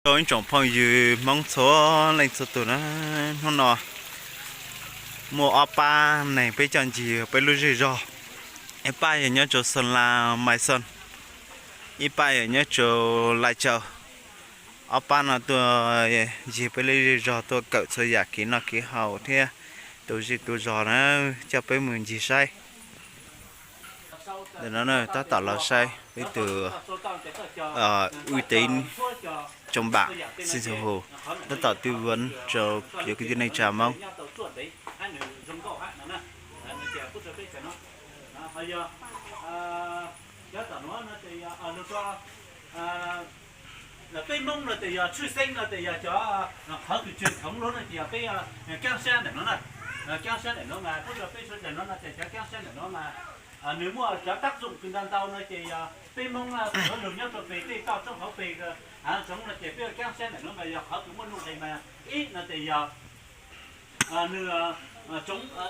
Rau ib tsoom phooj ywg Hmoob txhua leej txhua tus na, hnub no muaj ob pab neeg peb coj ncig peb lub zej zog. Ib pab yog nyob rau Xeem Las Maiv Xeem, ib pab yog nyob rau Lai Tsaus. Ob pab no tuaj ncig peb lub zej zog, tuaj kawm txhua yam kev noj kev haus thiab tu zej tu zog na, coj peb mus ncig saib. Ntawm no tab tom los saib peb tus uy tín Trong Bam Xim Xu Hus tab tom tư vấn rau cov kwv tij neej tsa Hmoob. Peb Hmoob no ces yog tshwj xeeb no ces yog cov qhov kws truyền thống lub no ces yog peb kaab sab ntawm no na. Kaab sab ntawm no mas pub rau peb sawv daws no no ces cov kaab sab ntawm no mas nws muaj cov tác dụng kws ntau ntau no ces yog peb Hmoob txhua lug nyob rau peg tej toj roob hauv peg hav zoov no ces peb ua kaab sab ntawm no mas yog qhov kws muaj nuj nqis mas ib no ces yog nws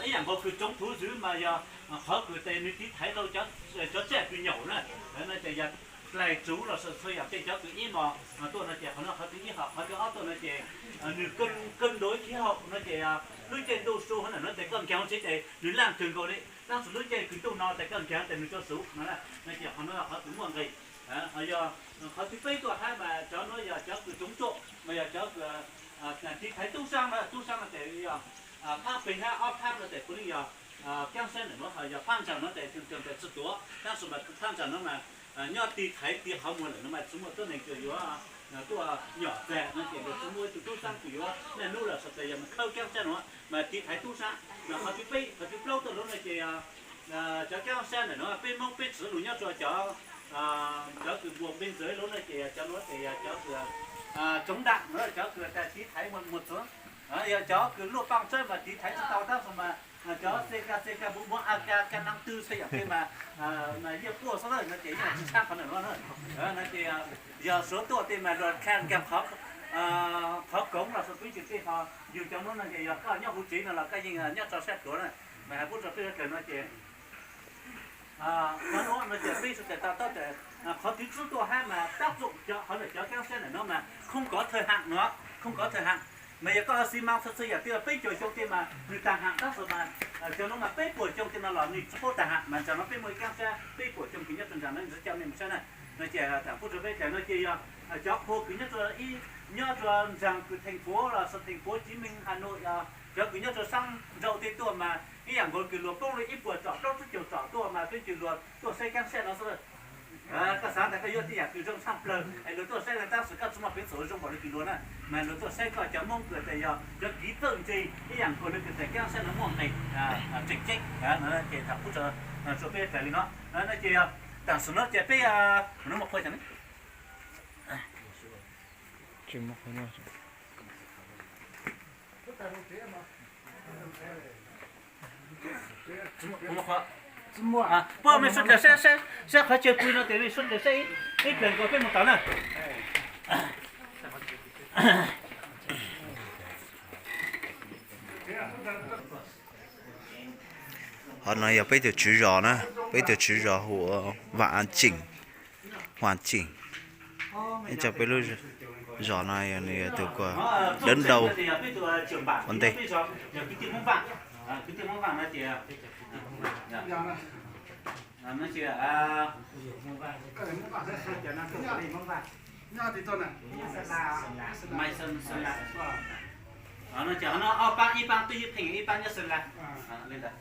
ib yam nkaus kws chống thú dữ mas yog qhov kws tes nws tiv thaiv rau cov tsaij kws nyaum na. No ces yog dlaim tsuv los sis txhua yam tej cov kws ib mos tuaj no ces qhov no qhov thib ib, ho qhov thib ob tuaj no ces nws cân đối khí hậu no ces lub caij ntuj su hauv ntawm no ces koj nkaag tsev ces nws laj kawg nkaus li, tab sis lub caij kws ntuj no ces koj nkaag tes nws tso xuv no na. No ces qhov no qhov kws muaj nqis. Ho yog qhov thib peb tuaj hab mas cov no yog cov kws chống trộm mas yog cov kws tiv thaiv tub sab na, tub sab no ces yog phab peg hab ob phab no ces puav leej yog kaab sab ntawm no, ho yog phab ntsa no ces thường thường ces tsi tuav, tab sis mas phab ntsa no mas nyob tiv thaiv tiv qhov muag lawm no mas tsi muaj tuab neeg kws yuav tuaj nyom txag no ces tsi muaj ib tug tub sab kws yuav niaj hnub los sawv daws yog mus khawb kaab sab no mas tiv thaiv tub sab. Mas qhov thib peb, qhov thib plaub tuaj lub no ces cov kaab sab ntawm no peb Hmoob peb txwv lug nyob rua cov, cov kws npuag npe ntxwv lub no ces cov no ces yog cov kws chống đạn no, cov kws tiv thaiv muag txwv. Yog cov kws luaj paaj tsawb mas tiv thaiv tsi tau, tab sis mas cov C K, C K bốn bốn, A K, K năm tư xwb yog peb mas mas yeej quaj xwb na, no ces yeej tsi tshab qhov ntawm no na. No ces yog suav tuaj tej mas luag kha nkaag qhov koov los sis peb cov tej ho yug cov no no ces yog koj nyob huv tsev no los koj yeej nyob tso sab pluav na. Mas hais pub rua peb sawv daws no ces qhov no no ces peb sawv daws tau tab tas qhov thib tsib tuaj hab mas tác dụng cov, qhov ntawm cov kaab sab ntawm no mas không có thời hạn no, không có thời hạn. Mas yog koj xi măng txhua txhua yam tej peb caug xyoo tej mas nws tag hab, tab sis mas cov no mas peb puas xyoo tej no los nws tsi paub tag hab, mas ntawm no peb muaj kaab sab peb puas xyoo kws nyob rua ntsaag no, nws tsi coj mej mus saib na. No ces tham pub rua peb tas no ces yog cov qhua kws nyob rua ib, nyob rua ntsaag kws thành phố los sis thành phố Hồ Chí Minh, Hà Nội, cov kws nyob rua saab nrau tej tuaj mas ib yam nkaus kws luag poob li ib puas tsom plaub tsib caug tsom tuaj mas peb cov luag tuaj saib kaab sab no xwb. Koj xav tas koj yuav tej yam kws zoo tshaj plawg es luag tuaj saib no, tab sis koj tsi muaj peev xwm zoo npaum li kws luag na, mas luag tuaj saib koj cov Hmoob kws tas yog cov kev txawj ntse ib yam nkaus li kws tas kaab sab no muaj nqis tseem ceeb. Ces tham pub rua peb tas li no, no ces yog tam sim no ces peb Pub mej sawv daws saib, saib qhov chaw pw no ces mej sawv daws saib ib pliag nkaus peb mus tod na. Qhov no yog peb tus tswv zos na, peb tus tswv zos hu ua Vam Tseem, Vam Tseem. Ib tsoom peb lub zos no yog nws yog tus kws dawb dau ua ntej. Ob pab, ib pab twb ywj pheej, ib pab nyob Xeem Las li ntawd.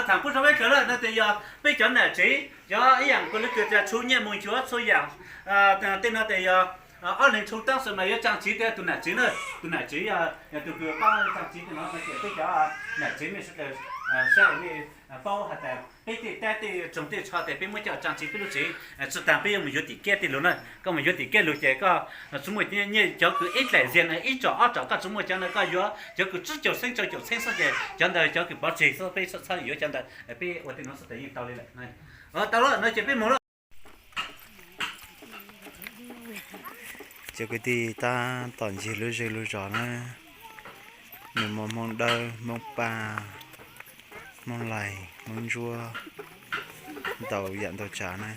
Tham pub rua peb sawv daws no ces yog peb cov nam tsev, cov ib yam nkaus li kws tas tshuj nyaj moog cuav txhua yam tej no ces yog ob leeg tshuj tab sis mas yuav tsaa tsiv tej tus nam tsev na, tus nam tsev yog tus kws paub tsaa tsiv tej no no ces peb cov nam tsev mej sawv daws saib mej paub has tas peb tej tab tej tsoog tej tsho tes peb muab coj tsaa tsiv peb lub tsev, tsi taag peb yuav mus yuav tim kiab tej lug na. Koj mus yuav tim kiab lug ces koj tsi muaj nyiaj, cov kws ib dlaim ziag ib tsom ob tsom koj tsi muaj, cov ntawd koj yuav cov kws tsib caug txheeb rau caum txheeb xwb ces cov ntawd cov kws pov tseg xwb, peb txhob yuav cov ntawd, peb ua tej no xwb tas yeej tau li lawm. Tau lawm no ces peb mus lawm. Cov kwv tij tab tom ncig lub zej lub zos na, nws muaj Hmoob Dawb, Hmoob Paj, Hmoob Laig, Hmoob Ntsuab, ntau yam ntau tsav na.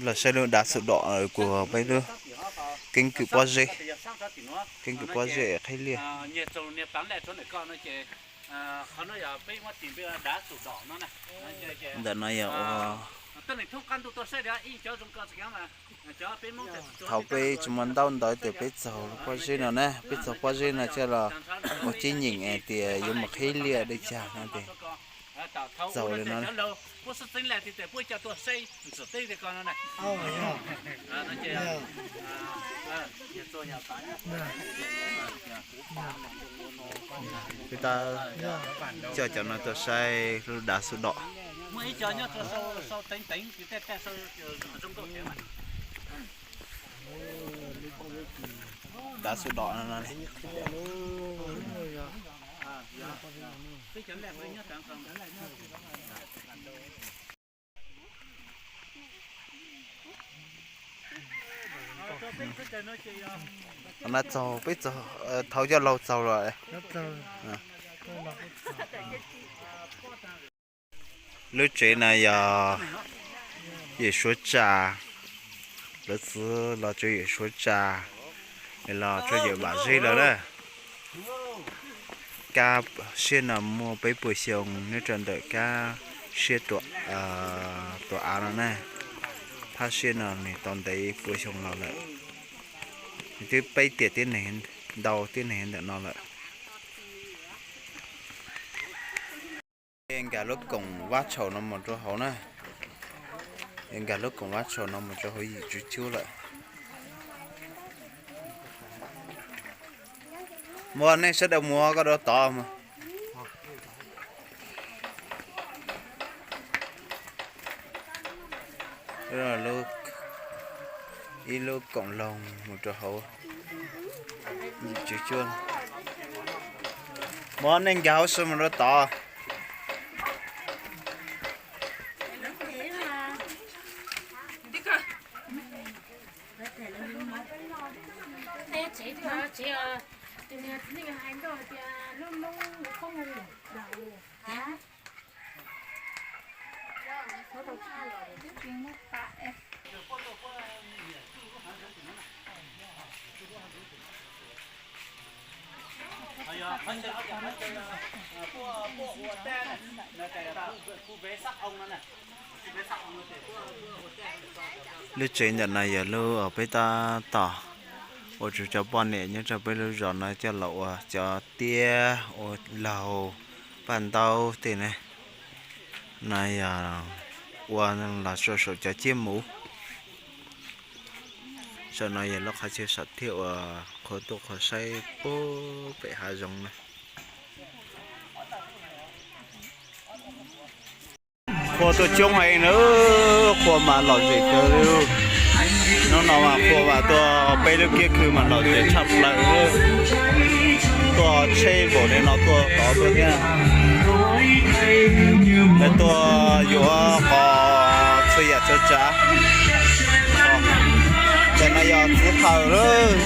Los saib lub dav xub dom kuv peb lub keeb kwm pob zeb, keeb kwm pob zeb qhib liaj. Ntawm no yog ua, thaum peb tsis muaj ntaub ntawv tias peb txaug lub pob zeb no na, peb txaug pob zeb no coj los ua ceeb nyeem hais tias yuav mus qhib liaj li cas no ces txaug li no. Peb tab coj cov no tuaj saib lub dav xub dom. Dav xub dom no. Qhov no txaug peb txaug, thaum coj laug txaug los. Lub tsev no yog yawm suav tsa, lawv txwv los rau yawm suav tsa, los rau yawm vam zeb lawm na. Kab siab no muaj peb puas xyoo nyob rau ntawm kab siab tuam av no na. Phab siab no nws tau ntev pua xyoo los lawm. Nws twb peb tiam tib neeg, ntau tib neeg ntawm no lawm. Nkag lub koom vab tshaum no mus rau hauv na. Nkag lub koom vab tshaum no mus rau hauv yim tswv cuab lawm. Muab nej sawv daws mus koj dua tod. Ib lub koom loog mus rau hauv yim tswv cuab. Muab nej nkag hauv sawv mus rau tod. Lub tsev ntawm no yog lub uas peb tab tom ua rau cov poj niam nyob rau peb lub zos no coj los ua cov tiab ua laug paj ntaub tej ne. No yog ua los rau saum cov ciab muv. Saum no yog lub qhov chaw saum thiaj uas qhua tuaj qhua saib puag pem hav zoov na. Qhua tuaj coob heev na, qhua mas lom zem kawg li. Hnub no mas qhua mas tuaj peb lub kiab khw mas lom zem tshaj plaws. Tuaj tsheb npaum li no tuaj tod tuaj thiab. Lawv tuaj yuav qos txhua yam txhua tsav. Ntawm no yog txiv hawm lawm.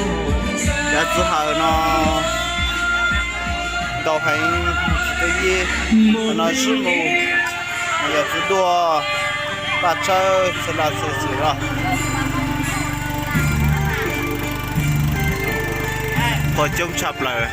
Cov txiv hawm no ntau heev, tsis tau yig. No Zib Mus, no yog txiv duaj, Paj Tsawb, txhua laj txhua xwm los. Qhua coob tshaj plaws.